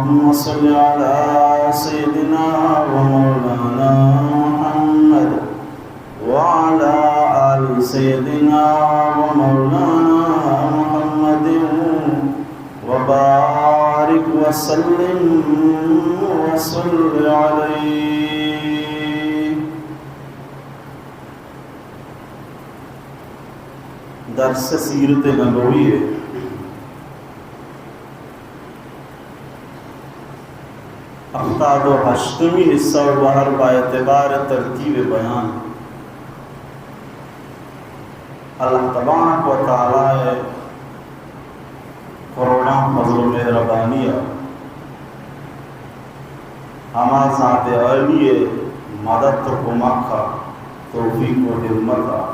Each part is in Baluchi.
اللهم صل على سيدنا ومولانا محمد وعلى آل سيدنا ومولانا محمد وبارك وسلم وصل عليه. درس سیرت نبوی ءِ ہفتاد و ہشتمی حصہ و بہر با اعتبار ترتیب بیان اللہ تبارک و تعالی ءِ کروڑاں فضل و مہربانی ءَ ہما ذات عالی ءِ مدد و کمک ءَ، توفیق و ہمت ءَ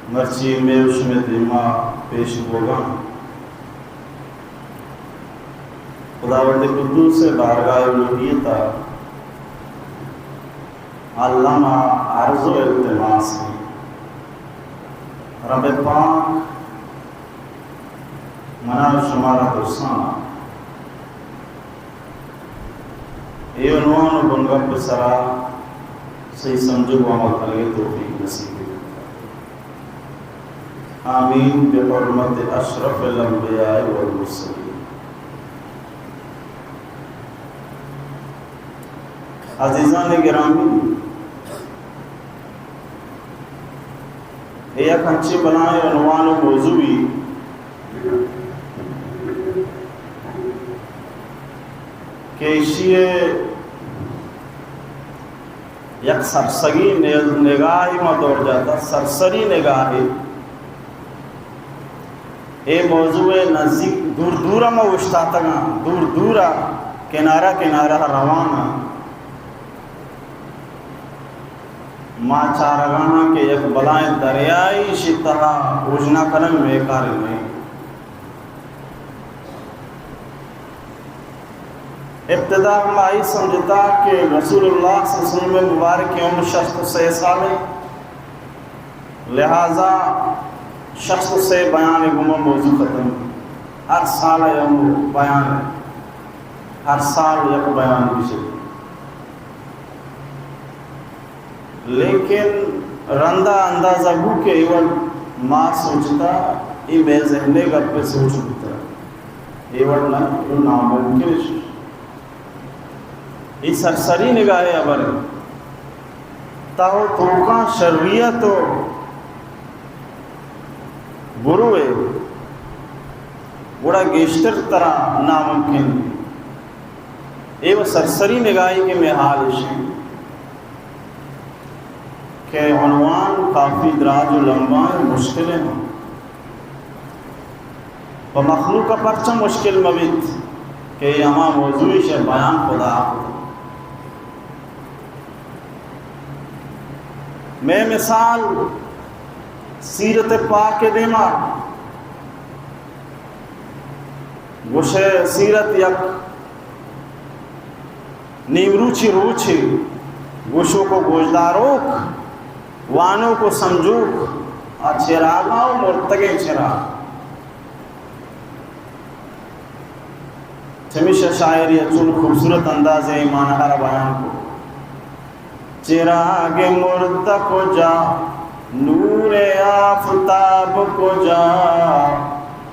مرچی مئے و شمئے دیما پیش بوگاں۔ خداوند قدوس ءِ بارگاہ الوہیت ءَ الم ءَ عرض و التماس اِنت، رب پاک منا و شمارا درساں اے عنوان و بنگپ ءِ سرا صحیح سمجھگ و عمل کنگ ءِ توفیق نصیب بکنت۔ آمین بحرمت اشرف الانبیاء والمرسلین۔ عزیزان گرامی، اے یک انچیں بلائیں عنوان و موضوعی کہ ایشی ءِ یک سرسگی نگاہے ما دور جاتا، سرسری نگاہے۔ اے موضوع ءِ نزیک دور دور ءَ ما اوشتاتگاں، دور دور ءَ کنارہ کنارہ ءَ روان آں۔ ما چارگاہاں کہ یک بلائیں دریائے ایشی تہا اوژنا کنگ مئے کار نہ اِنت۔ ابتدا ہم آئی سمجھتا کہ رسول اللہ صلی اللہ علیہ وسلم مبارک عمر شست و سے سال ہے، لہذا شست و سے بیان گما موضوع ختم۔ ہر سال ہے عمر بیان ہے، ہر سال یک بیان بشے۔ لیکن رندا اندازہ بو کہ اے وڑ ما سوچتا، اے مئے ذہن ءِ گپ ءِ سوچ بوتا۔ اے وڑ نہ، اے ناممکن اِش۔ اے سرسری نگاہ ءِ ہبر اِنت۔ تہ و توکاں شریعت و بروئے، گڑا گیشتر ترا ناممکن۔ اے و سرسری نگاہے کہ مئے حال اِش اِنت کہ عنوان کافی دراج و لمبا اِنت، مشکل اِنت۔ پہ مخلوق ءَ پرچا مشکل مہ بیت کہ اے ہما موضوع اِش بیان خدا کت۔ مئے مثال سیرت پاک ءِ دیما گوشئے سیرت یک نیمروچی روچے، گوشوک و گوشداروک، وانوک و سمجھوک، آ چراگاں و مرتگیں چراگ۔ چمیشا شاعرے ءَ چون خوبصورت اندازے ءَ معنی ءَ را بیان کو۔ چراغ مردہ کجا، نور آفتاب کجا؟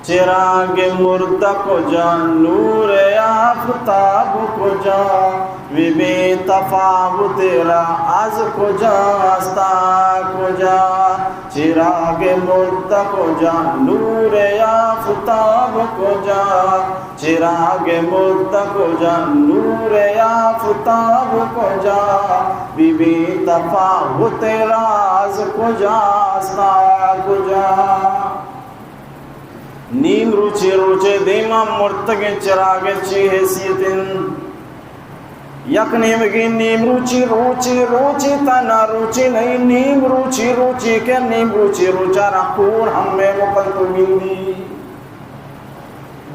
چراغ مردہ کجا، نور آفتاب کجا؟ بی بی تفاوت را از کجاست تا کجا؟ چراغ مردہ کجا، نور آفتاب کجا؟ چراغ مردہ کجا، نور آفتاب کجا؟ بی بی تفاوت راز کجاست تا کجا؟ نیم روچے، روچے دیما مرتگیں چراغ چی حیثیت انت؟ یک نیمگی نیم روچی، روچی، روچی تہنا روچی نئیں، نیم روچی، روچی کہ نیم روچی روچا را کور ہمے مکن تو گندی۔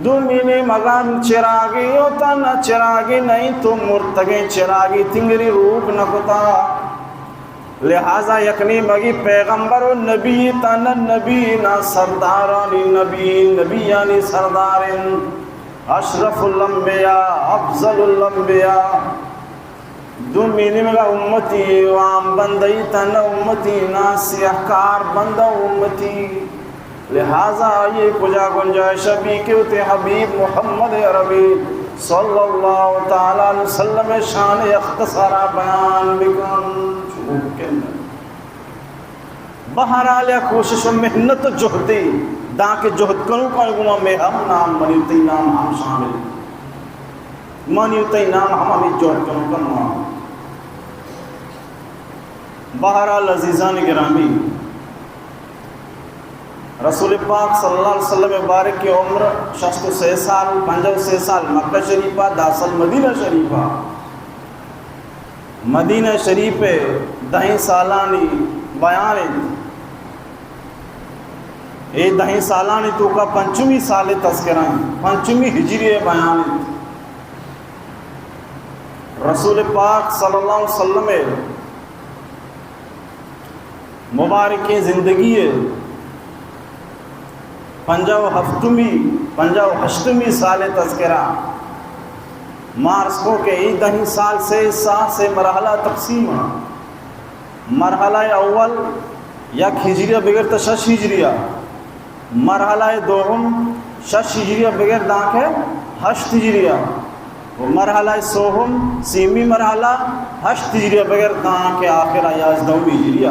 دومی نیمگا چراگی و تہنا چراگی نئیں، تو مرتگیں چراگی تنگری روک نکتا۔ لہذا یک نیمگی پیغمبر و نبی، تہنا نبی نا سردارانی نبی، نبیانی سردار انت۔ اشرف الانبیاء، افضل الانبیاء، دومی نیمگا امتی، عام بندئی تن امتی، نا سیاہ کار بندہ امتی۔ لہذا آئی کجا گنجائش بی کہ وتی حبیب محمد عربی صلی اللہ تعالی علیہ وسلم شان اختصارا بیان بکن۔ چو ممکن نہ۔ بہرحال، یک کوشش و محنت و جہدے، دانکہ جہد کنوکانی گوما مئے ہم نام، منی تئی نام ہم شامل، منی تئی نام ہم ہمیں جہد کنوکاں مان۔ بہرحال، عزیزان گرامی، رسول پاک صلی اللہ علیہ وسلم مبارک کی عمر شست و سے سال، پنجاہ و سے سال مکہ شریفہ، دہ سال مدینہ شریفہ۔ مدینہ شریف ء دہیں سالانی بیان انت۔ اے دہیں سالانی توکا پنچمی سال تذکرہ انت، پنچمی ہجری ء بیان انت۔ رسول پاک صلی اللہ علیہ وسلم ء مبارکیں زندگی ء پنجاہ و ہفتمی، پنجاہ و ہشتمی سال تذکرہ، ما عرض کو کہ اے دہیں سال سے حصہ، سے مرحلہ تقسیم ء۔ مرحلہ اول یک ہجریہ بگر تا شش ہجریہ، مرحلہ دوم شش ہجریہ بگر دانکہ ہشت ہجریہ، و مرحلہ سوم، سیمی مرحلہ، ہشت ہجریہ بگر دانکہ آخر یازدہمی ہجریہ۔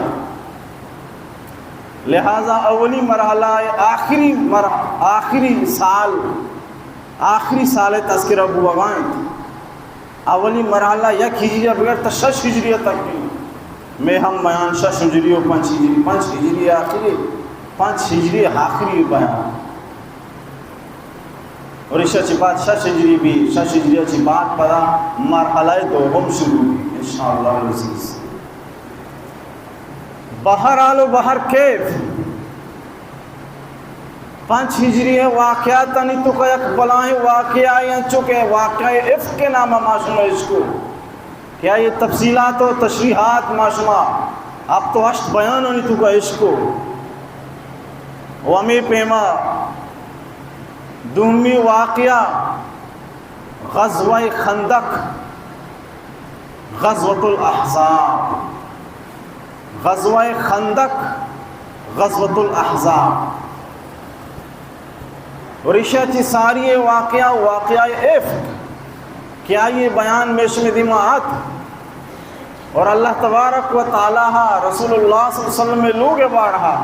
لہذا اولی مرحلہ ء آخری مر-، آخری سال، آخری سال ء تذکرہ بوگا انت۔ اولی مرحلہ یک ہجری ء بگر تا شش ہجری ء تک انت۔ مئے ہم بیان شش ہجری و پنچ ہجری، پنچ ہجری آخری، پنچ ہجری آخری بیان۔ اور ایشا چی بعد شش ہجری بھی، شش ہجری چی بعد پدا مرحلہ دوم شروع بھی، انشاءاللہ العزیز۔ بہرحال و بہر کیف، پنچ ہجری ء واقعاتانی توکا یک بلاہیں واقعہ انچو کہ واقعہ افک کے نام ما شما اشکو کہ آئی تفصیلات و تشریحات ما شما ہفت و ہشت بیانانی توکا اشکو۔ و ہمیں پیما دومی واقعہ غزوہ خندق، غزوۃ الاحزاب، غزوہ خندق، غزوۃ الاحزاب۔ اور ایشا چی ساری واقعہ، واقعہ افک کہ آئی بیان میں شمے دیما آت۔ اور اللہ تبارک و تعالی ہا رسول اللہ صلی اللہ علیہ وسلم لوگ بارہا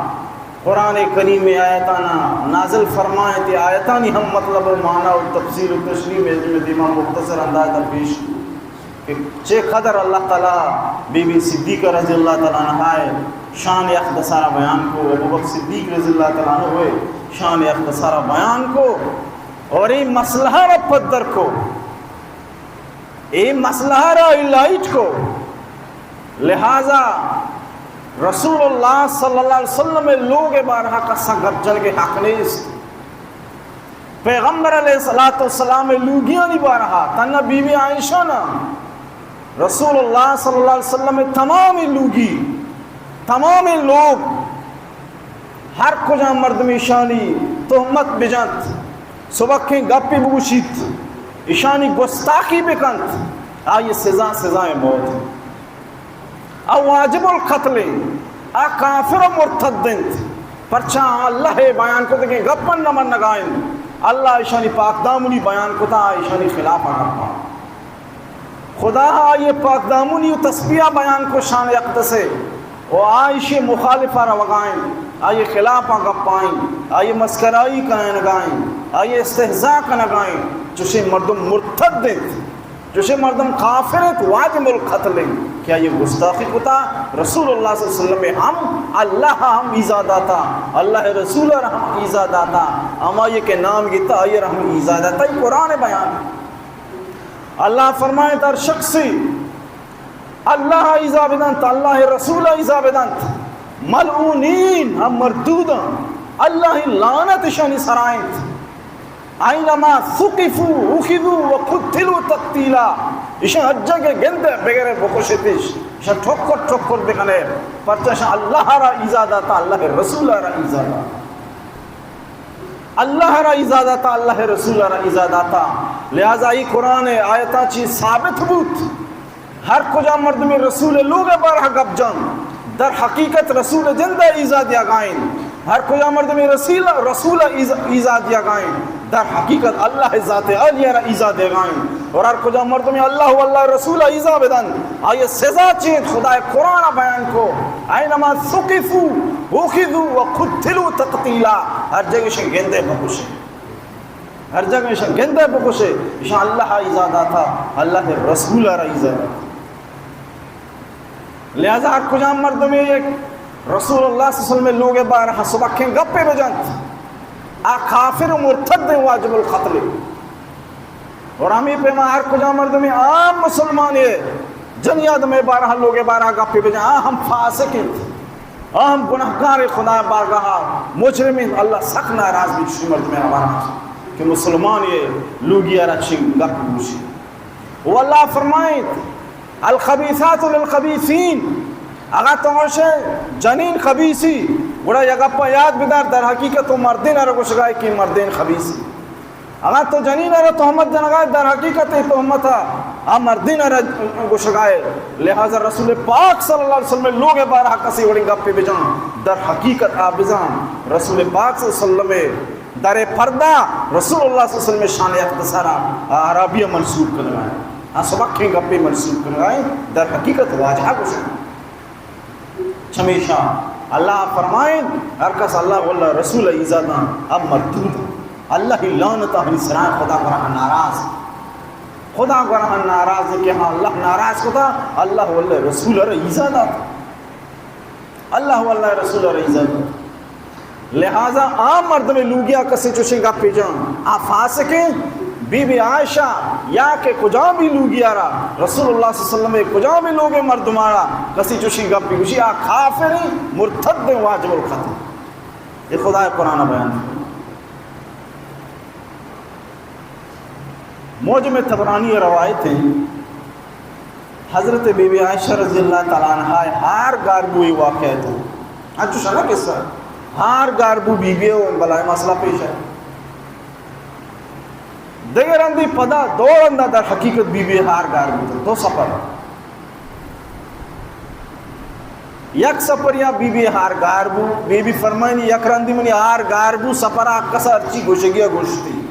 قرآن کریم آیتانا نازل فرمائے، تے آیتانی ہم مطلب و معنی و تفسیر و تشریح میں دیما مختصر انداز پیش کو کہ چے قدر اللہ تعالی بی بی صدیقہ رضی اللہ تعالی عنہا شان اقدسارا بیان کو، ابوبکر صدیق رضی اللہ تعالی عنہ شان اقدسارا بیان کو، اور اے مسئلہ را پدر کو، اے مسئلہ را ہائلائٹ کو۔ لہذا رسول اللہ صلی اللہ علیہ وسلم لوگ بارہا کسا گپ جنگ حق نیست۔ پیغمبر علیہ الصلوۃ والسلام لوگیانی بارہا، تنہا بی بی عائشہ نہ، رسول اللہ صلی اللہ علیہ وسلم تمام لوگی، تمام لوگ، ہر کجا مردم ایشانی تہمت بجنت، سبکیں گپی بگوشیت، ایشانی گستاخی بکنت، آئی سزا سزائے موت۔ آ واجب القتل انت، آ کافر و مرتد انت، پرچا آ اللہ ء بیان کتگیں گپاں نہ منگا انت، اللہ اشانی پاکدامنی بیان کتا، آ اشانی خلاف ء گپاں۔ خدا آئی پاکدامنی و تسبیح بیان کو شان اقدسے، و آ اشی مخالف ء روگا انت، آئی خلاف ء گپا انت، آئی مسکرائی کنگا انت، آئی استہزاء کنگا انت، چوشیں مردم مرتد انت۔ چوشیں مردم کافر انت، واجب القتل انت کہ آئی گستاخی کتا۔ رسول اللہ صلی اللہ علیہ وسلم ہم، اللہ ہم ایزا داتا، اللہ رسول را ہم ایزا داتا، ہمائی کہ نام گیتا آئی را ہم ایزا داتا۔ یہ قرآن بیان۔ اللہ فرمائے، ہر شخصی اللہ ایزا بدنت، اللہ رسول ایزا بدنت، ملعونین، ہم مردوداں، اللہ لعنت اشانی سرا انت۔ اینما ثقفوا اخذوا وقتلوا تقتیلا۔ ایشاں ہر جگہ گندے بگرے بکشتش۔ ایشاں ٹھکر ٹھکر بکنے۔ پرچا ایشاں اللہ را ایزا داتا، اللہ رسول را ایزا داتا۔ اللہ را ایذا داتا، اللہ رسول را ایذا داتا۔ لہذا ای قرآن آیتاں چی ثابت بوت، ہر کجا مردمی رسول لوگ بارہ گپ جان، در حقیقت رسول جند ایذا دیا گائیں۔ ہر کجا مردمی رسول، رسول ایذا، ایذا دیا گائیں، در حقیقت اللہ ذات عالی را ایذا دیا گائیں۔ اور ہر کجا مردمی اللہ و اللہ رسول ایذا بدن، آئی سزا چیت خدای قرآن بیان کو، اینما ثقفوا اخذوا وقتلوا تقتیلا، ہر جگہ شن گندے بکشے۔ ہر جگہ ایشاں گندے بکشے، ایشاں اللہ ء ایذا داتا، اللہ ء رسول ء را ایذا داتا۔ لہذا ہر کجام مردمے یک رسول اللہ صلی اللہ علیہ وسلم ء لوگ ء بارہ سبکیں گپے بجنت، آ کافر و مرتد واجب القتل۔ اور ہمیں پیما ہر کجام مردمے عام مسلمان ء جنی آدم ء بارہ لوگ ء بارہ گپے بجن، آ ہم فاسق انت۔ آ ہم گناہگار خدا بارگاہ مجرمین، اللہ سخت ناراض بیت شی مردم ہمارا کہ مسلمان یہ لوگی را چی گپ گوشی۔ و اللہ فرمائیت، الخبیثات للخبیثین، اگر تو گوشے جنین خبیثی، گڑا یک گپا یاد بدار، در حقیقت تو مردین را گوشگائے کہ مردین خبیثی۔ اگاں تو جنین ء را تہمت جنگا ئے، در حقیقت اے تہمت ء آ مردین ء را گوشگا ئے۔ لہذا رسول پاک صلی اللہ علیہ وسلم ء لوگ ء بارہ کسی وڑیں گپے بجان، در حقیقت آ بزان رسول پاک صلی اللہ علیہ وسلم ء در پردہ رسول اللہ صلی اللہ علیہ وسلم ء شان اقدس ء را آ عربی ء منسوب کنگا ئے، آ سبکیں گپے منسوب کنگا ئے، در حقیقت واجہ گوشگ۔ چمیشا اللہ فرمائیں، ہر کس اللہ واللہ رسول ایزا داں، اب مردود۔ اللہ ہی لعنت ہنی سرائیں، خدا گرہ ناراض۔ خدا گرہ ناراض کہ ہاں اللہ ناراض کتا، اللہ واللہ رسول ر ایزا دات۔ اللہ واللہ رسول ر ایزا دات۔ لہذا آ مردم لوگیا کسی چوشیں گپے جان، آ فاسقیں۔ بی بی عائشہ یا کہ کجام بھی لوگیا را، رسول اللہ صلی اللہ علیہ وسلم کجام بھی لوگ مردمارا کسی چوشیں گپے گوشی، آ کافریں، مرتد واجب القتل۔ یہ خدا قرآن بیان۔ معجم طبرانی روایت ہیں، حضرت بی بی عائشہ رضی اللہ تعالی عنہا ہار گاربوئی واقعہ تو انچو شنا قصہ، ہار گاربو بی بی و بلائے مسئلہ پیش ہے۔ دگہ رندی پدا دو رندا در حقیقت بی بی ہار گاربو تو دو سفر۔ یک سپر یا بی بی ہار گار بو، بی بی فرمائنی، یک رندی منی ہار گار بو، سپر آ کسا ہرچی گوشگی ء گوشتی۔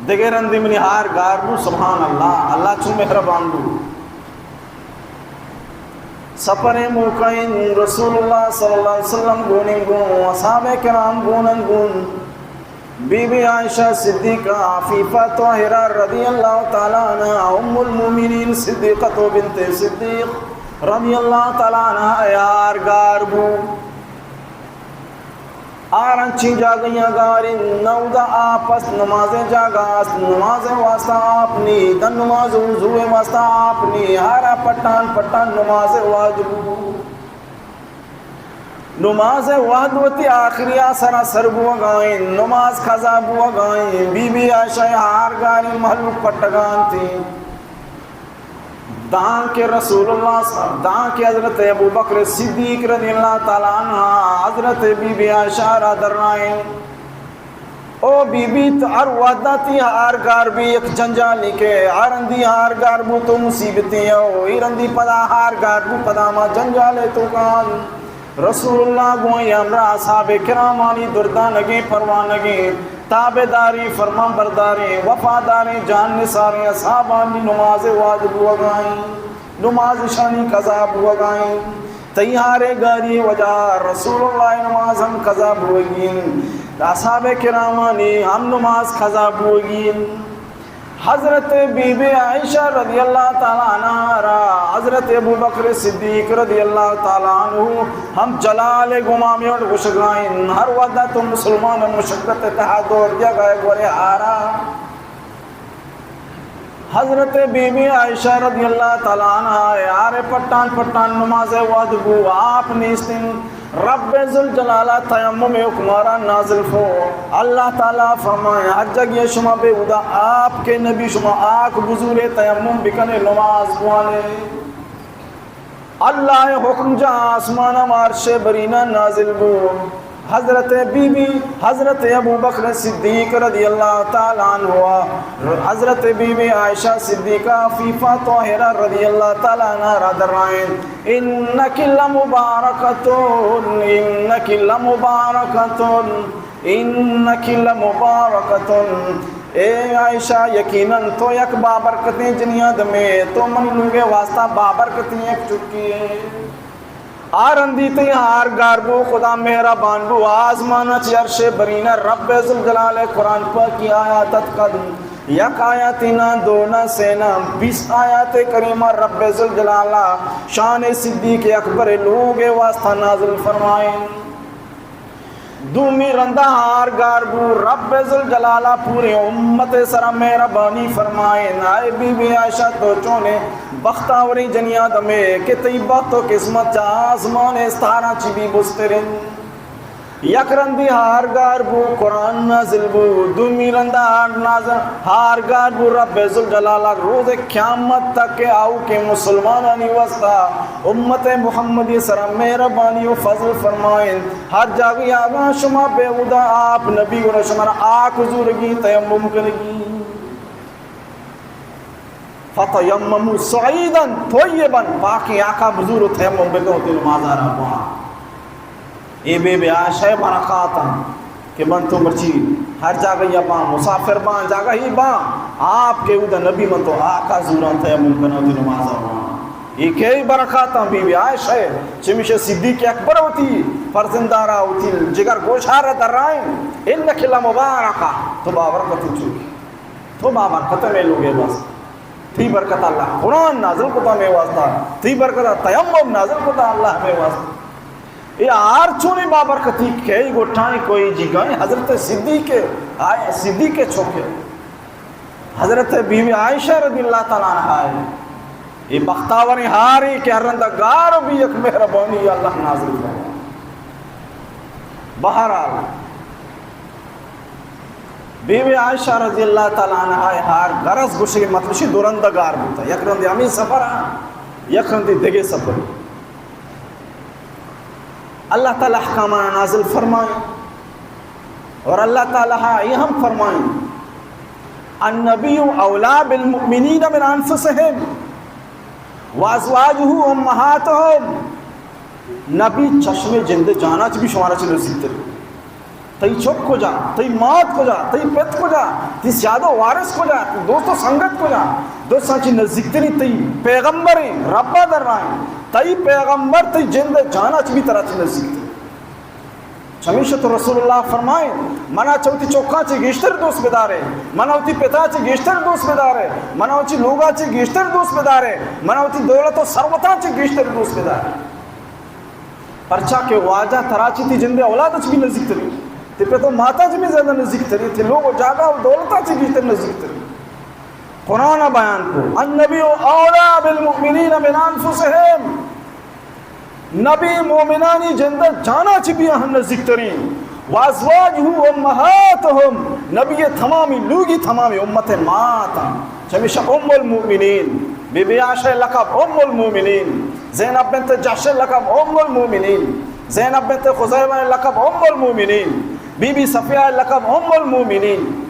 دگہ رندی منی ہار گار بو، سبحان اللہ، اللہ چو مہربان بو۔ سپر موقع رسول اللہ صلی اللہ علیہ وسلم گونیں گون، اصحاب کرام گونن گون۔ بی بی عائشہ صدیقہ عفیفہ طاہرہ رضی اللہ تعالی عنہا، ام المؤمنین صدیقہ تو بنت صدیق رضی اللہ تعالی عنہا یار گار بو۔ آرنچی جاگہ یا گاری نودا آپ است، نماز جاگہ است، نماز واسطہ آپ نی، دن نماز وضو واسطہ آپ نی، ہارا پٹان پٹان نماز واجب بو۔ نماز وہد وتی آخری آسرا سر بوگائیں، نماز قضا بوگائیں، بی بی عائشہ ہار گاری محلوک پٹگانتی۔ دانکہ رسول اللہ ص-، دانکہ حضرت ابوبکر صدیق رضی اللہ تعالی عنہ حضرت بی بی عائشہ را درائیں۔ او بی بی، تو ہر وہدا تی ہار گار بی یک جنجالی کے، ہر رندی ہار گار بو تو مصیبتی ہو، ای رندی پدا ہار گار بو پدا ما جنجالے تو کان۔ رسول اللہ گوئیں ہمراہ اصحاب کرامانی دردانگیں پروانگیں تابعداریں فرمان برداریں وفاداریں جان نثاریں اصحابانی نماز واجب بوگائیں، نماز شانی قضا بوگائیں۔ تئی ہارے گاری وجہ رسول اللہ نماز ہم قضا بوگی انت، اصحاب کرامانی ہم نماز قضا بوگی انت۔ حضرت بی بی عائشہ رضی اللہ تعالی عنہا را حضرت ابوبکر صدیق رضی اللہ تعالی عنہ ہم جلال گمامی اور گشگائیں، ہر وقت تو مسلمان مشقت تہا دور دیا گئے گورے ہارا۔ حضرت بی بی عائشہ رضی اللہ تعالی عنہا یار پٹان پٹان نماز واد بو، آپ نیستن۔ رب ذوالجلالہ تیمم حکمارا نازل فو۔ اللہ تعالی فرمائے، ہر جگہ شما بے اودا آپ کے نبی شما آک بزورے تیمم بکنے نماز بوانے۔ اللہ حکم جا آسمان ہم عرش برینا نازل بو۔ حضرت بی بی، حضرت ابو بکر صدیق رضی اللہ تعالی عنہ، حضرت بی بی عائشہ صدیقہ عفیفہ طاہرہ رضی اللہ تعالی عنہا را درائیں، انک لمبارکۃ، انک لمبارکۃ، انک لمبارکۃ۔ اے عائشہ، یقیناً تو یک بابرکتیں جنی آدمے، تو منی لوگے واسطہ بابرکتیں یک چکی ئے۔ آ رندی تئی ہار گار بو، خدا مہربان بو، آزمان ء چہ عرش برینا رب ذوالجلال ء قرآن پاکی آیات اتکگ، یک آیاتی نہ، دو نہ، سے نہ، بیست آیات کریمہ رب ذوالجلال ء شان صدیق اکبر لوگ ء واسطہ نازل فرمائیں۔ دومی رندا ہار گار بو، رب ذوالجلال ء پوری امت ء سرا مہربانی فرمائیں۔ اے بی بی عائشہ، تو چونیں بختاوریں جنی آدمے کہ تئی بخت و قسمت چہ آزمان ء استاراں چی بی بستریں۔ یک رندی ہار گار بو، قرآن نازل بو، دومی رندا ہار نازل، ہار گار بو، رب ذوالجلال ء روز قیامت تک کہ آؤکیں مسلمانانی واسطہ امت محمدی سرا مہربانی و فضل فرمائیں۔ ہر جاگہ آگاں شما بے اودا آپ نبی گڑا شمارا آک زورگی، تیمم کنگی۔ فتیمموا صعیدا طیبا، پاکیں آکا بزور و تیمم بکن و تئی نمازا را بوان۔ اے بی بی عائشہ برکاتاں کہ من تو مرچی ہر جاگہ یا باں، مسافر باں، جاگہ ہی باں، آپ کے اودا نبی من تو آکا زوراں تیمم کناں وتی نمازا باں۔ اے کئی برکاتاں بی بی عائشہ، چمیشہ صدیق اکبر وتی فرزندارا وتی جگر گوشارا درائیں، انک لمبارکہ، تو بابرکت چوکی، تو بابرکت میں لوگے بس۔ تئی برکت اللہ قرآن نازل کتا مئے واسطہ، تئی برکت تیمم نازل کتا اللہ مئے واسطہ۔ اے ہار چونیں بابرکتی کئی گٹائیں کوئی جیگائیں حضرت صدیق، آئے صدیق چوکے، حضرت بی بی عائشہ رضی اللہ تعالی عنہا ہے۔ اے بختاوریں ہارے کہ ہر رندا گار بی یک مہربانی اللہ نازل کرے۔ بہرحال، بی بی عائشہ رضی اللہ تعالی عنہا ہار گرز گوشے مطلب شی دو رند گار بوتا، یک رند ہمیں سفر آ، یک رند دگے سفر۔ اللہ تعالی احکام نازل فرمائیں اور اللہ تعالی ہا یہ ہم فرمائیں، النبی اولا بالمؤمنین من انفسهم وازواجه امهاتهم۔ نبی چشم جند جانا چ بھی شمارا چ نزدیکتر۔ تئی چک کجا، تئی مات کجا، تئی پت کجا، تئی سیاد و وارث کجا، تئی دوست و سنگت کجا، دوستاں چی نزدیکترین تئی پیغمبریں، ربا درائیں، تئی پیغمبر تئی جند جانا چ بھی ترا چی نزدیکترین۔ چمیشہ تو رسول اللہ فرمائیں، منا چہ وتی چکاں چی گیشتر دوست بدارے، منا وتی پتا چی گیشتر دوست بدارے، منا وتی لوگا چی گیشتر دوست بدارے، منا وتی دولت و ثروتاں چی گیشتر دوست بدارے۔ پرچا کہ واجہ ترا چی تئی جند اولاد چ بھی نزدیکتریں، تئی پت و ماتا چ بھی زیادہ نزدیکتریں، تئی لوگ و جاگہ و دولتا چ گیشتر نزدیکتریں۔ قرآن بیان کو، النبی اولا بالمؤمنین من انفسهم، نبی مومنانی جند جانا چ بھی اہم نزدیکتریں۔ وازواجه امهاتهم، نبی تمامی لوگی تمامی امت ماتاں۔ چمیشہ ام المؤمنین، بی بی عائشہ لقب ام المؤمنین، زینب بنت جحش لقب ام المؤمنین، زینب بنت خزیمہ لقب ام المؤمنین، بی بی صفیہ لقب ام المؤمنین،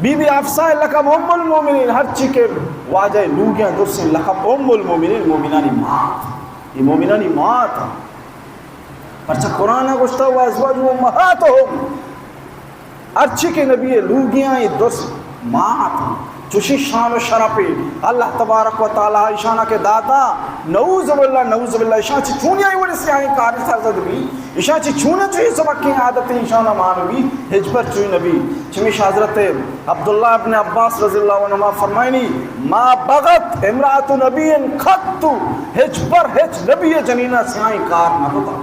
بی بی حفصہ لقب ام المؤمنین، ہر چی کہ واجہ لوگیاں درسیں لقب ام المؤمنین، مومنانی مات، یہ مومنانی مات۔ پرچہ قرآن گوشتا، وازواجه امهاتهم، ہرچی کہ نبی لوگیاں اے درست مات، چوشی شان و شرفے اللہ تبارک و تعالی ایشانا کہ داتا، نعوذ باللہ، نعوذ باللہ، ایشاں چی چونی آئی وڑی سیاہیں کاری سرزد بھی، ایشاں چی چونی چوی سبکیں عادتیں ایشانا مان بھی، ہچبر چوی نبی۔ چمیش حضرت عبداللہ ابن عباس رضی اللہ عنہما فرمائنی، ما بغت امرأة نبی قط، ہچبر ہچ نبی جنینا سیاہیں کار نہ کتا۔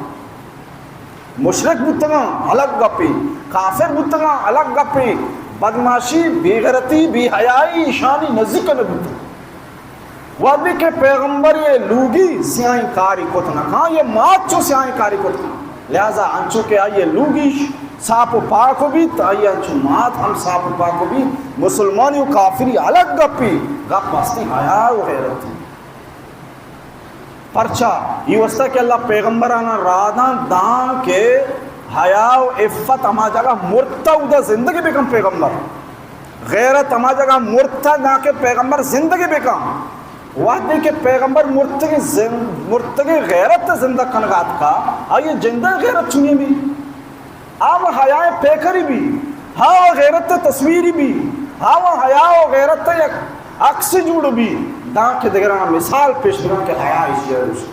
مشرک بوتگاں، الگ گپے، کافر بوتگاں، الگ گپے، بدمعاشی، بے غیرتی، بے حیائی ایشانی نزیک نہ بوتگ۔ وہدے کہ پیغمبر یہ لوگی سیاہیں کاری کت نہ کھاں، یہ مات چو سیاہیں کاری کت کھاں۔ لہذا انچو کہ آئی لوگی صاف و پاک و بیت، آئی انچو مات ہم صاف و پاک و بیت۔ مسلمانی و کافری الگ گپے، گپ ہستی حیا و غیرتی۔ پرچا؟ ای واسطہ کہ اللہ پیغمبرانا راہ داں داں کہ حیا و عفت ہما جگہ مرتا اودا زندگی بکن پیغمبر۔ غیرت ہما جگہ مرتا داں کہ پیغمبر زندگی بکن۔ وہدے کہ پیغمبر مرتگیں زند-، مرتگیں غیرت زندگ کنگا اتکا، آئی جندہ غیرت چونی بی؟ آ و حیا پیکری بی، ہا و غیرت تصویری بی، ہا و حیا و غیرت یک عکس جوڑ بی، داں کہ دگراں مثال پیش بکن کہ حیا ایشی ء روش۔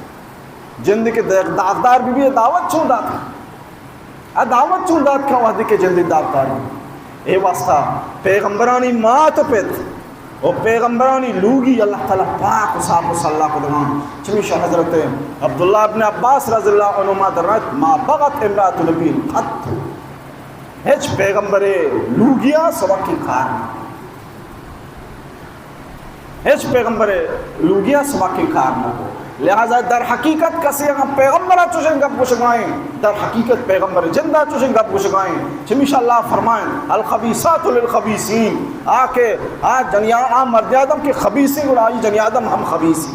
جندے کہ داغدار بی بی، دعوت چون دات؟ آ دعوت چون دات کہ وہدے کہ جندے داغدار بی؟ اے واسطہ پیغمبرانی مات و پت و پیغمبرانی لوگی اللہ تعالی پاک و صاف و صلاح کتگاں۔ چمیشا حضرت عبداللہ ابن عباس رضی اللہ عنہما درائت: ما بغت امرأة نبی قط۔ ہچ پیغمبرے لوگیا سبکیں کار نہ، ہچ پیغمبرے لوگیا سبکیں کار نہ۔ لہذا در حقیقت کسے اگاں پیغمبر ء چوشیں گپ گوشگائیں، در حقیقت پیغمبر جند ء چوشیں گپ گوشگائیں، چمیشا اللہ فرمائیں: الخبیثات للخبیثین، آ کہ آ جنی آ مردی آدم کہ خبیثیں، گڑا آئی جنی آدم ہم خبیثیں۔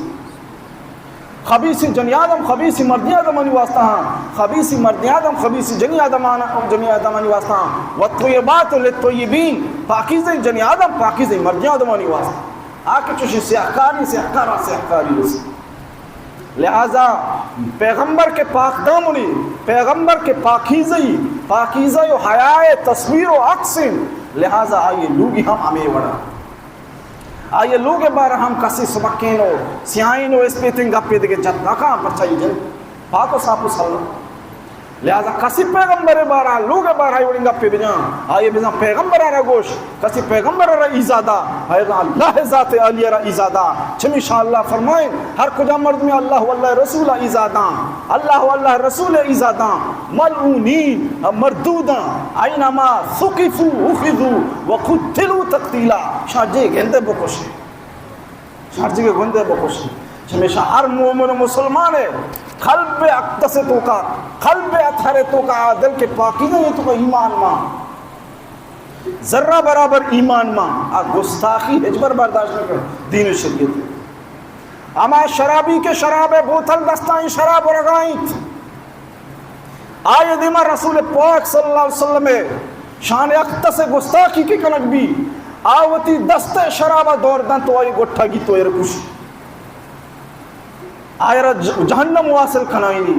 خبیثیں جنی آدم خبیثیں مردی آدمانی واسطہ ہاں، خبیثیں مردی آدم خبیثیں جنی آدمان، جنی آدمانی واسطہ ہاں۔ والطیبات للطیبین، پاکیزیں جنی آدم پاکیزیں مردی آدمانی واسطہ۔ آ کہ چوشیں سیاہکاری، سیاہکارا سیاہکاری رسی۔ لہذا پیغمبر کہ پاک دامنی، پیغمبر کہ پاکیزئی، پاکیزہ و حیائے تصویر و عکس انت، لہذا آئی لوگی ہم ہمے وڑا۔ آئی لوگ بارہ ہم کسی سبکین و سیاہین و اسپیتین گپے دگہ جت نہ کن، پرچا ای جن پاک و صاف و سلم۔ لہذا کسی پیغمبر بارہ، لوگ بارہ ای وڑیں گپے بجان، آئی بزان پیغمبر را گوش، کسی پیغمبر را ایزا دا، اگر اللہ ذات عالی را ایزا دا۔ چمیشا اللہ فرمائیں، ہر کجا مردمی اللہ و اللہ رسول ایزا داں، اللہ و اللہ رسول ایزا داں، ملعونین، مردوداں، اینما ثقفوا اخذوا وقتلوا تقتیلا، شاہ جے گندے بکشے، شاہ جے گندے بکشے۔ چمیشا ہر مومن و مسلمان قلب اقدس توکا، قلب اطہر توکا، دل کے پاکیزہ توکا ایمان ما، ذرہ برابر ایمان ما، آ گستاخی ہچبر برداشت نہ کن دین و شریعت۔ ہما شرابی کہ شراب بوتل دستائیں شراب ورگائیں، آئی دیما رسول پاک صلی اللہ علیہ وسلم شان اقدس گستاخی کہ کنگ بی، آ وتی دست شرابا دور دنت و آئی گٹا گیت و ایر کشی۔ آئرا ج-، جہنم واصل کنائینی۔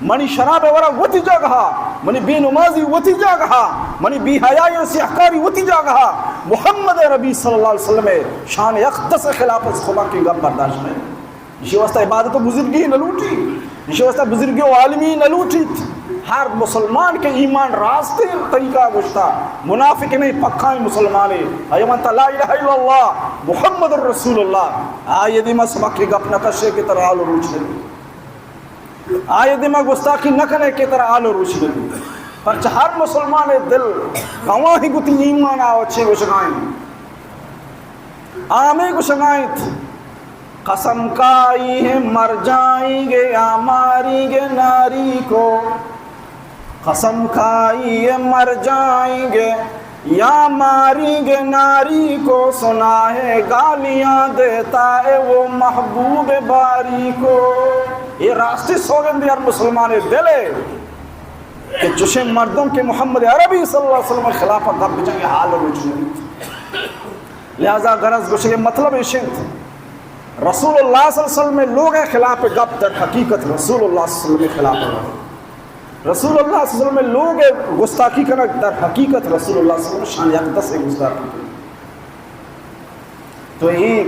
منی شراب ورا وتی جاگہا، منی بے نمازی وتی جاگہا، منی بے حیائی و سیاہکاری وتی جاگہا۔ محمد عربی صلی اللہ علیہ وسلم شان اقدس خلاف از خدا کی گپ برداشت نہیں۔ ایشی واسطہ عبادت و بزرگی نہ لوٹی، ایشی واسطہ بزرگی و عالمی نہ لوٹیت۔ ہر مسلمان کہ ایمان راستیں طریقہ گوشتا، منافق نہیں، پکائیں مسلمانے۔ ایوان تا لا الہ الا اللہ محمد رسول اللہ، آئی دیما سبک گپ نہ کشے کہ ترا حال و روچ نبی۔ آئی دیما گستاخی نہ کنے کہ ترا حال و روچ نبی۔ پرچہ ہر مسلمان دل گواہی گتی ایمان آ چے گوشگائیں۔ آ ہمے گوشگائیں۔ قسم کھائی ہے مر جائیں گے یا ماریں گے ناری کو، قسم کھائی ہے مر جائیں گے یا ماریں گے ناری کو، سنا ہے گالیاں دیتا ہے وہ محبوب باری کو۔ یہ راستی سوگندی ہر مسلمان دل ہے کہ چشیں مردم کہ محمد عربی صلی اللہ علیہ وسلم خلاف گپ بجنگ حال روچ نہیں۔ لہذا غرض گوشگ مطلب ایش انت، رسول اللہ صلی اللہ علیہ وسلم لوگ خلاف گپ در حقیقت رسول اللہ صلی اللہ علیہ وسلم خلاف ہے۔ رسول اللہ صلی اللہ علیہ وسلم لوگ گستاخی کنگ در حقیقت رسول اللہ صلی اللہ علیہ وسلم شان اقدس گستاخی کنگ۔ تو ایک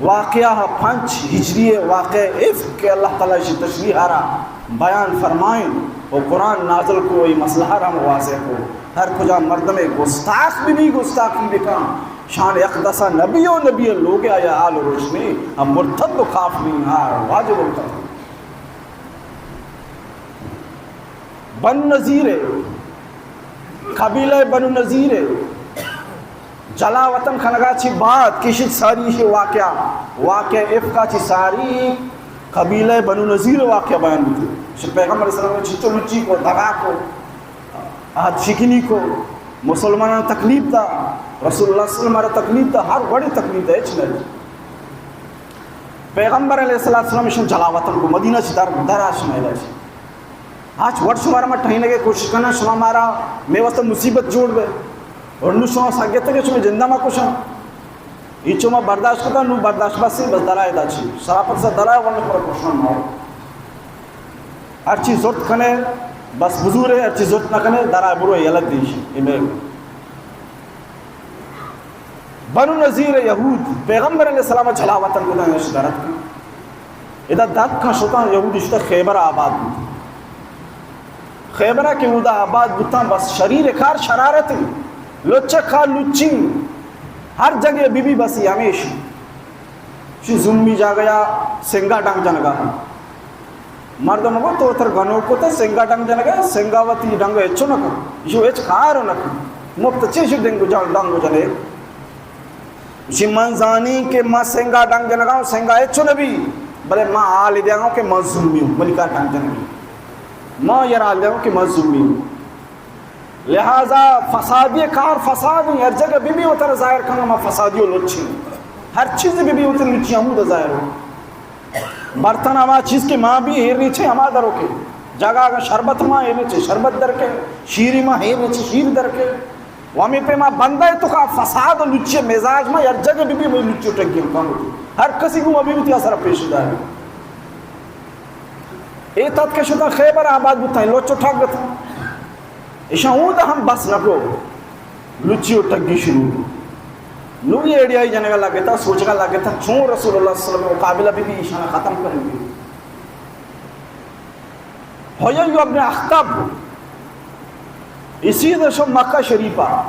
واقعہ پنچ ہجری واقعہ افک کہ اللہ تعالی شی تشریح را بیان فرمائیں و قرآن نازل کو، ای مسئلہ را ہم واضح کو۔ ہر کجا مردم گستاخ بھی، بھی گستاخی بکن، شان اقدس نبی و نبی لوگ آیا آل روشنی، ہم مرتد و کافرین ہا واجب القتل۔ بنو نضیر، قبیلہ بنو نضیر جلا وطن کنگا چی بعد کشت ساری شی واقعہ، واقعہ افکا چی ساری قبیلہ بنو نضیر واقعہ بیان بیتی۔ شی پیغمبر صلی اللہ علیہ وسلم چی تو لچی کو، دغا کو، عہد شکنی کو، مسلمانان تکلیف دا، رسول اللہ صلی اللہ علیہ وسلم را تکلیف دا، ہر وڑی تکلیف دا، ہچ نہ۔ پیغمبر علیہ الصلوۃ والسلام ایشان جلاوطن کو، مدینہ چی در، در آ شما علاج۔ آج وٹ شمارا ما ٹھینگے کوشش کناں، شما مارا مے واسطہ مصیبت جوڑ بے۔ اور نو شما سگتے کہ شما جندہ ما کشاں۔ ایچو ما برداشت کتا، نو برداشت بس، بس درائے دا چی۔ سراپت سا درائے ورنہ پر کشنا ماو۔ ہر چیز زرت کنے، بس بزورے، ہر چیز زرت نہ کنے، درائے برو یلت دیش۔ اے مے بنو نضیر یہود پیغمبر علیہ السلام جلاوطن کتا، اش درت کن۔ ادا دت کن شتاں، یہودی شتا خیبر آباد بوت۔ خیبرا کہ اودا آباد بوتاں، بس شریر کار شرارت، لچ کار لچی، ہر جگہ بی بی بس ہمیش۔ شی زمی جاگہ یا سنگا ڈنگ جنگا۔ مردم گو تو تر گنوک کتا، سنگا ڈنگ جنگا، سنگا وتی ڈنگ ہچو نہ کن۔ ایشو ہچ کار نہ کن۔ مفت چی شو ڈنگ جن، ڈنگ جنے۔ ایشی من زانی کہ ما سنگا ڈنگ جنگا، سنگا ہچو نہ بی۔ بلے ما حال دیاں کہ ما زمی ہوں، منی کار ڈنگ جنگی۔ ما یار حال دیاں کہ ما زمی ہوں۔ لہذا فسادی کار فساد ہیں، ہر جگہ بی بی وتر ظاہر کنگا ما فسادی و لچی۔ ہر چیز بی بی وتر لچی ہمود ظاہر ہو۔ برتن ہما چیز کہ ما بی ایر نیچے ہما درو کے۔ جگہ اگر شربت ما ایر نیچے شربت در کے، شیری ما ایر نیچے شیر در کے۔ و ہمیں پہ ما بندہ تو کا فساد و لچی مزاج ما ہر جگہ بی بی وہی لچی ٹگی کم۔ ہر کسی کو ابھی بھی اثر پیش داری۔ اے تت کہ شتاں خیبر آباد بوتاں، لچ و ٹگ اتاں۔ ایشاں اود ہم بس نہ کو، لچی و ٹگی شروع۔ نو یہ ایڈیائی جنگا لگتا، سوچگا لگتا، چون رسول اللہ صلی اللہ علیہ وسلم مقابلہ بی بی ایشاں ختم کریں گے۔ حیی ابن اخطب، اسی دشو مکہ شریفہ،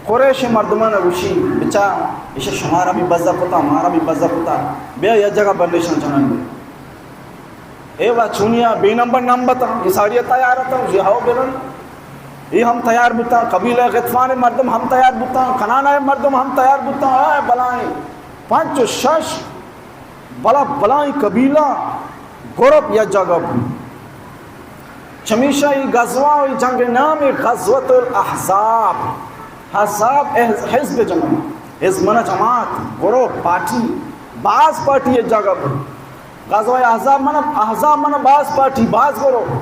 قریش مردمان گوشی، بچا، ایشا شمارا بھی بزا کتا، مارا بھی بزا کتا، بیا یک جگہ بندشان چنن۔ اے وا چونیا بے نمبر نمبر تا، یہ ساڑی تیار تا، یہ ہاو بلن۔ یہ ہم تیار بوتا، قبیلہ غطفان مردم ہم تیار بوتا، کنانہ مردم ہم تیار بوتا، اے بلائیں پنچ و شش بلا بلائیں قبیلہ گروپ یا جگہ بو۔ چمیشہ ای غزوہ و ای جنگ نام غزوۃ الاحزاب۔ احزاب احز-، حزب جمع، حزب منا جماعت، گروپ، پارٹی، باز پارٹی یک جگہ بو۔ غزوہ احزاب منا، احزاب منا باز پارٹی، باز گروپ،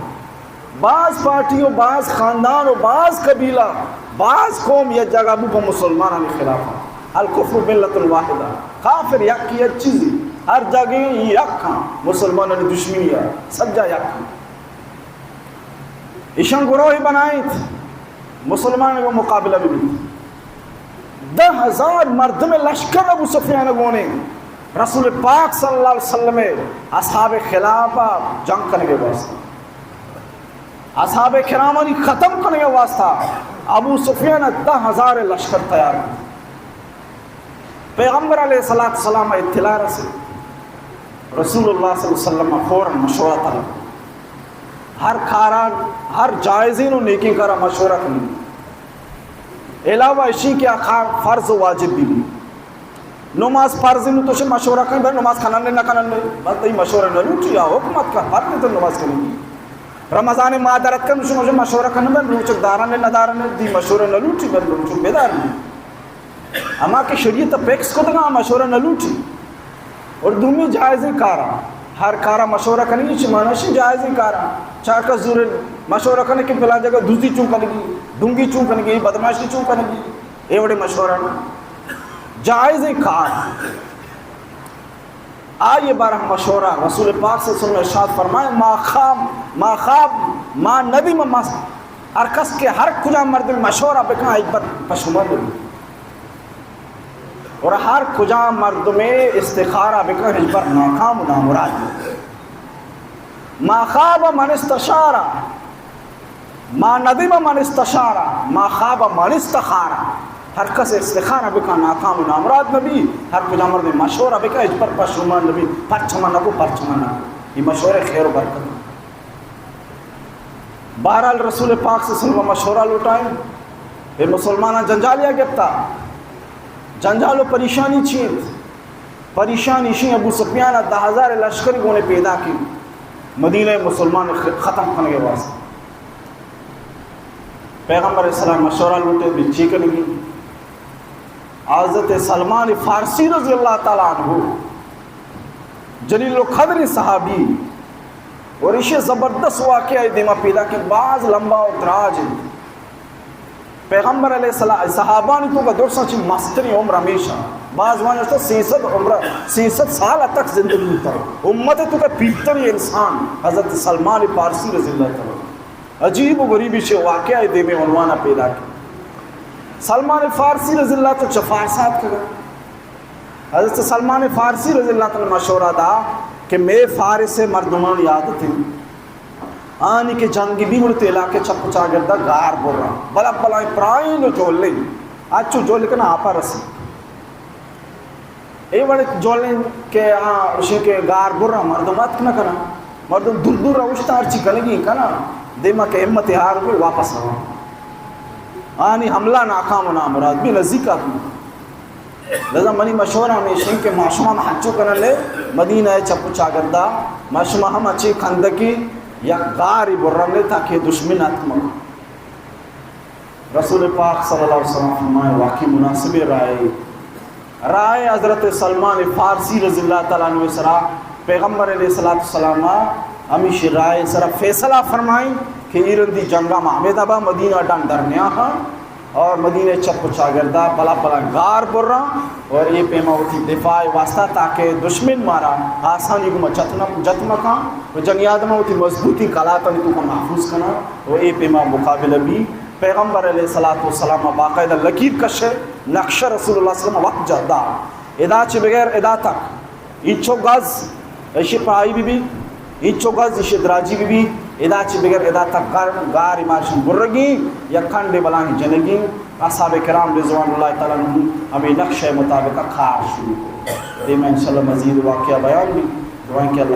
باز پارٹی و باز خاندان و باز قبیلہ، باز قوم یک جگہ بو پہ مسلمانانی خلاف۔ الکفر ملۃ واحدہ، کافر یک یک چیزی، ہر جگہ یک ہاں، مسلمانانی دشمنی ہے، سجا یک ہاں۔ ایشان گروہ بنائیت، مسلمان کو مقابلہ بھی بیت۔ دہ ہزار مردم لشکر ابو سفیان گونے رسول پاک صلی اللہ علیہ وسلم اصحاب خلاف جنگ کرنے کے واسطے، اصحاب کرامانی ختم کرنے کے واسطے ابو سفیان دہ ہزار لشکر تیار کر۔ پیغمبر علیہ الصلوۃ والسلام اطلاع رسے، رسول اللہ صلی اللہ علیہ وسلم فوراً مشورہ طلب۔ ہر کاران، ہر جائزین و نیکین کارا مشورہ کنی۔ علاوہ اشی کہ آ کار فرض و واجب بھی بھی۔ نماز فرض نو تو شے مشورہ کن، بھئی نماز کنن نے نہ کنن نے، بس تئی مشورہ نہ لوٹی، یا حکومت کا فرض تو نماز کنی۔ رمضان ماہ درت کن، شما مشورہ کن، بھئی روچ دارن نے نہ دارن نے، دی مشورہ نہ لوٹی، بھئی روچ بدار نے۔ ہما کہ شریعت فکس کتگا، مشورہ نہ لوٹی۔ اور دومی جائزیں کارا، ہر کارا مشورہ کنگی چی معنی شی جائزیں کارا۔ چاکا زور مشورہ کنے کہ پلان جگہ دزی چون کنگی، ڈونگی چون کنگی، بدمعاشی چون کنگی، اے وڑے مشورہ نہ۔ جائزیں کار۔ آئی بارہ مشورہ رسول پاک صلی اللہ علیہ وسلم ارشاد فرمائے، ما خواب، ما خواب، ما ندیم، ما ہر کس کہ ہر کجا مردم مشورہ بکن، ایک بار پشمان ببی۔ اور ہر کجا مردم استخارہ بکن، ہچبر ناکام و نامراد۔ ما خاب من استشارہ، ما ندم من استشارہ، ما خاب من استخارہ۔ ہر کس استخارہ بکن، ناکام و نامراد نبی۔ ہر کجا مردم مشورہ بکن، ہچبر پشمان نبی۔ پرچہ من نکو، پرچہ من نکو۔ یہ مشورہ خیر و برکت۔ بہرحال رسول پاک صلی اللہ علیہ وسلم مشورہ لوٹائیں، اے مسلماناں جنجالیا گپتا، جنجال و پریشانی چی انت؟ پریشانی شی ابو سفیان دہ ہزار لشکر گونے پیدا کی مدینہ مسلمان خ-، ختم کنگے واسطے۔ پیغمبر علیہ السلام مشورہ لوٹے بھی چی کنگی؟ حضرت سلمان فارسی رضی اللہ تعالی عنہ جلیل القدر صحابی، اور ایشی زبردست واقعہ دیما پیدا کہ باز لمبا و دراج انت۔ پیغمبر علیہ السلام، صحابانی توکا درساں چی مستری عمر ہمیشہ، باز وانشتا سیصد عمر، سیصد سال تک زندگی بوتا۔ امت توکا پیرتری انسان حضرت سلمان فارسی رضی اللہ تعالی عنہ۔ عجیب و غریبی چی واقعہ دیمے عنوان پیدا کہ سلمان فارسی رضی اللہ تو چہ فارسات کگا۔ حضرت سلمان فارسی رضی اللہ تعالی عنہ مشورہ دا کہ مے فارس مردمان یادت ہیں، آنی کہ جنگ بی گڑ تیلا کے چپ چاگردا گار برا، بلا بلا پرائیں و جولیں، اچو جول کنا آپا رسی۔ اے وڑ جولیں کہ آ اشی کہ گار برا مردم اتک نہ کنا، مردم دور دور اوشتا ہرچی کنگی کنا، دیما کہ ہمت ہار ہوئے واپس رواں۔ آنی حملہ ناکام و نامراد بی، نزیک آت بی۔ لذا منی مشورہ ہمیش انت کہ ما شما ہم ہنچو کنن لے مدینہ چپ و چاگردا ما شما ہم اچے کندکی یک غاری برن لے تاکہ دشمن اتک مکن۔ رسول پاک صلی اللہ علیہ وسلم فرمائے، واقعی مناسب رائے۔ رائے حضرت سلمان فارسی رضی اللہ تعالی عنہ سرا پیغمبر علیہ الصلوۃ والسلام ہمیشی رائے سرا فیصلہ فرمائیں کہ ایرندی جنگا ما ہمیدا با مدینہ ڈن در نیا ہاں اور مدینہ چپ و چاگردا بلا بلا گار برا اور اے پیما وتی دفاع واسطہ تاکہ دشمن مارا آسانی گما جت نہ، جت مکاں و جنی آدم وتی مضبوطی کلاتانی توکا محفوظ کنا و اے پیما مقابلہ بی۔ پیغمبر علیہ الصلوۃ والسلام باقاعدہ لکیر کشے، نقشہ رسول اللہ صلی اللہ علیہ وسلم وقت جدا۔ ادا چہ بغیر ادا تک انچو گز ایشی پرائی بی بی، انچو گز ایشی دراجی بی بی، ادا چہ بغیر ادا تک گار، گار مارشن برگی یا کنڈے بلانی جنگی۔ اصحاب کرام رضوان اللہ تعالی عنہم ہمیں نقشہ مطابق کار شروع کو۔ دیما انشاءاللہ مزید واقعہ بیان بی۔ دعائیں کہ اللہ